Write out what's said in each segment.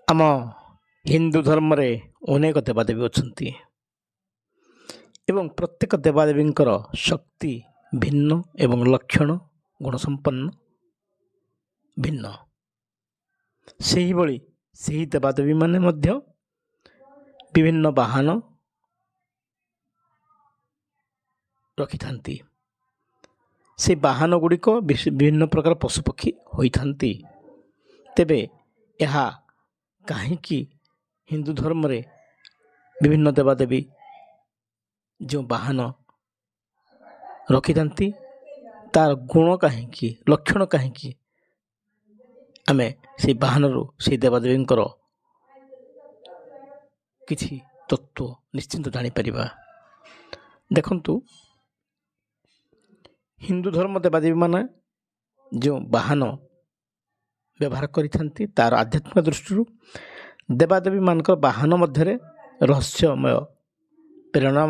ଆମ ହିନ୍ଦୁ ଧର୍ମରେ ଅନେକ ଦେବାଦେବୀ ଅଛନ୍ତି ଏବଂ ପ୍ରତ୍ୟେକ ଦେବାଦେବୀଙ୍କର ଶକ୍ତି ଭିନ୍ନ ଏବଂ ଲକ୍ଷଣ ଗୁଣସମ୍ପନ୍ନ ଭିନ୍ନ। ସେହିଭଳି ସେହି ଦେବାଦେବୀମାନେ ମଧ୍ୟ ବିଭିନ୍ନ ବାହନ ରଖିଥାନ୍ତି। ସେ ବାହନ ଗୁଡ଼ିକ ବିଭିନ୍ନ ପ୍ରକାର ପଶୁପକ୍ଷୀ ହୋଇଥାନ୍ତି। ତେବେ ଏହା କାହିଁକି ହିନ୍ଦୁ ଧର୍ମରେ ବିଭିନ୍ନ ଦେବାଦେବୀ ଯେଉଁ ବାହନ ରଖିଥାନ୍ତି, ତା'ର ଗୁଣ କାହିଁକି, ଲକ୍ଷଣ କାହିଁକି, ଆମେ ସେଇ ବାହନରୁ ସେଇ ଦେବାଦେବୀଙ୍କର କିଛି ତତ୍ତ୍ୱ ନିଶ୍ଚିନ୍ତ ଜାଣିପାରିବା। ଦେଖନ୍ତୁ, ହିନ୍ଦୁ ଧର୍ମ ଦେବାଦେବୀମାନେ ଯେଉଁ ବାହନ ବ୍ୟବହାର କରିଥାନ୍ତି, ତା'ର ଆଧ୍ୟାତ୍ମିକ ଦୃଷ୍ଟିରୁ ଦେବାଦେବୀମାନଙ୍କର ବାହନ ମଧ୍ୟରେ ରହସ୍ୟମୟ ପ୍ରେରଣା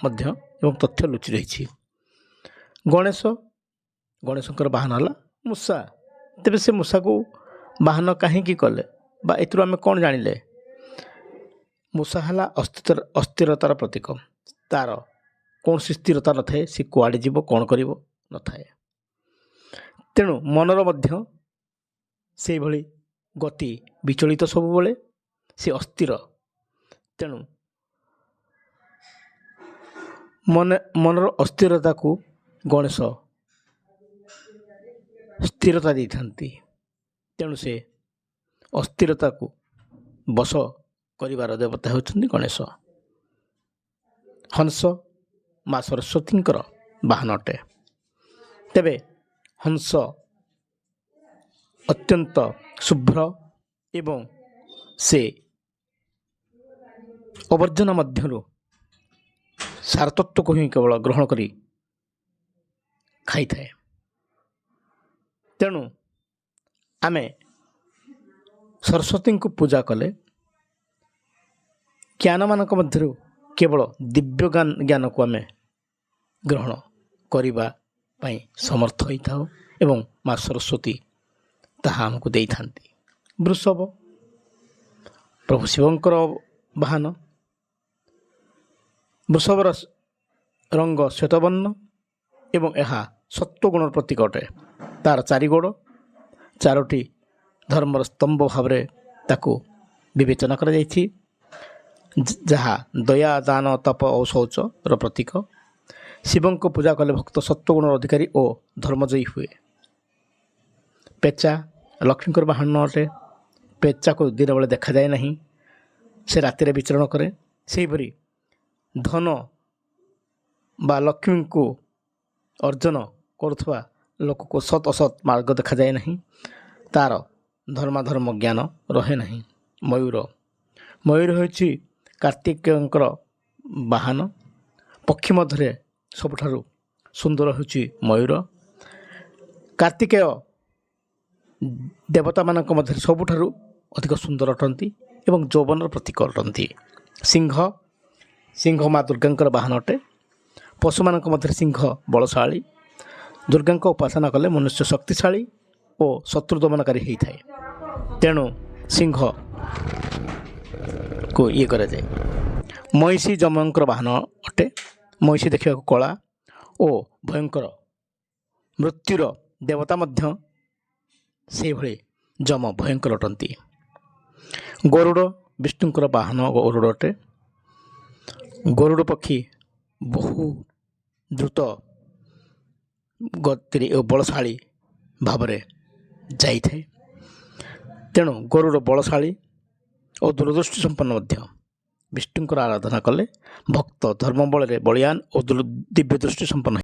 ମଧ୍ୟ ଏବଂ ତଥ୍ୟ ଲୁଚି ରହିଛି। ଗଣେଶ, ଗଣେଶଙ୍କର ବାହନ ହେଲା ମୂଷା। ତେବେ ସେ ମୂଷାକୁ ବାହନ କାହିଁକି କଲେ ବା ଏଥିରୁ ଆମେ କ'ଣ ଜାଣିଲେ? ମୂଷା ହେଲା ଅସ୍ଥିରତାର ପ୍ରତୀକ। ତା'ର କୌଣସି ସ୍ଥିରତା ନଥାଏ, ସେ କୁଆଡ଼େ ଯିବ, କ'ଣ କରିବ ନଥାଏ। ତେଣୁ ମନର ମଧ୍ୟ ସେଇଭଳି ଗତି ବିଚଳିତ, ସବୁବେଳେ ସେ ଅସ୍ଥିର। ତେଣୁ ମନର ଅସ୍ଥିରତାକୁ ଗଣେଶ ସ୍ଥିରତା ଦେଇଥାନ୍ତି। ତେଣୁ ସେ ଅସ୍ଥିରତାକୁ ବଶ କରିବାର ଦେବତା ହେଉଛନ୍ତି ଗଣେଶ। ହଂସ ମା ସରସ୍ୱତୀଙ୍କର ବାହନ ଅଟେ। ତେବେ ହଂସ ଅତ୍ୟନ୍ତ ଶୁଭ୍ର ଏବଂ ସେ ଆବର୍ଜନା ମଧ୍ୟରୁ ସାରତତ୍ଵକୁ ହିଁ କେବଳ ଗ୍ରହଣ କରି ଖାଇଥାଏ। ତେଣୁ ଆମେ ସରସ୍ୱତୀଙ୍କୁ ପୂଜା କଲେ ଜ୍ଞାନମାନଙ୍କ ମଧ୍ୟରୁ କେବଳ ଦିବ୍ୟ ଜ୍ଞାନକୁ ଆମେ ଗ୍ରହଣ କରିବା ପାଇଁ ସମର୍ଥ ହୋଇଥାଉ ଏବଂ ମା ସରସ୍ୱତୀ ତାହା ଆମକୁ ଦେଇଥାନ୍ତି। ବୃଷଭ ପ୍ରଭୁ ଶିବଙ୍କର ବାହନ। ବୃଷଭର ରଙ୍ଗ ଶ୍ୱେତବର୍ଣ୍ଣ ଏବଂ ଏହା ସତ୍ୱଗୁଣର ପ୍ରତୀକ ଅଟେ। ତା'ର ଚାରି ଗୋଡ଼ ଚାରୋଟି ଧର୍ମର ସ୍ତମ୍ଭ ଭାବରେ ତାକୁ ବିବେଚନା କରାଯାଇଛି, ଯାହା ଦୟା, ଦାନ, ତପ ଓ ଶୌଚର ପ୍ରତୀକ। ଶିବଙ୍କୁ ପୂଜା କଲେ ଭକ୍ତ ସତ୍ୱଗୁଣର ଅଧିକାରୀ ଓ ଧର୍ମଜୟୀ ହୁଏ। ପେଚା ଲକ୍ଷ୍ମୀଙ୍କର ବାହନ ଅଟେ। ପେଚାକୁ ଦିନବେଳେ ଦେଖାଯାଏ ନାହିଁ, ସେ ରାତିରେ ବିଚରଣ କରେ। ସେହିପରି ଧନ ବା ଲକ୍ଷ୍ମୀଙ୍କୁ ଅର୍ଜନ କରୁଥିବା ଲୋକକୁ ସତ୍ ଅସତ୍ ମାର୍ଗ ଦେଖାଯାଏ ନାହିଁ, ତା'ର ଧର୍ମାଧର୍ମ ଜ୍ଞାନ ରହେ ନାହିଁ। ମୟୂର, ମୟୂର ହେଉଛି କାର୍ତ୍ତିକେୟଙ୍କର ବାହନ। ପକ୍ଷୀ ମଧ୍ୟରେ ସବୁଠାରୁ ସୁନ୍ଦର ହେଉଛି ମୟୂର। କାର୍ତ୍ତିକେୟ ଦେବତାମାନଙ୍କ ମଧ୍ୟରେ ସବୁଠାରୁ ଅଧିକ ସୁନ୍ଦର ଅଟନ୍ତି ଏବଂ ଯୌବନର ପ୍ରତୀକ ଅଟନ୍ତି। ସିଂହ, ସିଂହ ମା ଦୁର୍ଗାଙ୍କର ବାହନ ଅଟେ। ପଶୁମାନଙ୍କ ମଧ୍ୟରେ ସିଂହ ବଳଶାଳୀ। ଦୁର୍ଗାଙ୍କ ଉପାସନା କଲେ ମନୁଷ୍ୟ ଶକ୍ତିଶାଳୀ ଓ ଶତ୍ରୁ ଦମନକାରୀ ହେଇଥାଏ। ତେଣୁ ସିଂହକୁ ଇଏ କରାଯାଏ। ମଇଁଷି ଯମଙ୍କର ବାହନ ଅଟେ। ମଇଁଷି ଦେଖିବାକୁ କଳା ଓ ଭୟଙ୍କର। ମୃତ୍ୟୁର ଦେବତା ମଧ୍ୟ ସେଇଭଳି ଯମ ଭୟଙ୍କର ଅଟନ୍ତି। ଗରୁଡ଼ ବିଷ୍ଣୁଙ୍କର ବାହନ ଗରୁଡ଼ ଅଟେ। ଗରୁଡ଼ ପକ୍ଷୀ ବହୁ ଦ୍ରୁତ ଗତିରେ ଓ ବଳଶାଳୀ ଭାବରେ ଯାଇଥାଏ। ତେଣୁ ଗରୁଡ଼ ବଳଶାଳୀ ଓ ଦୂରଦୃଷ୍ଟି ସମ୍ପନ୍ନ ମଧ୍ୟ। ବିଷ୍ଣୁଙ୍କର ଆରାଧନା କଲେ ଭକ୍ତ ଧର୍ମ ବଳରେ ବଳୀୟାନ ଓ ଦିବ୍ୟ ଦୃଷ୍ଟି ସମ୍ପନ୍ନ।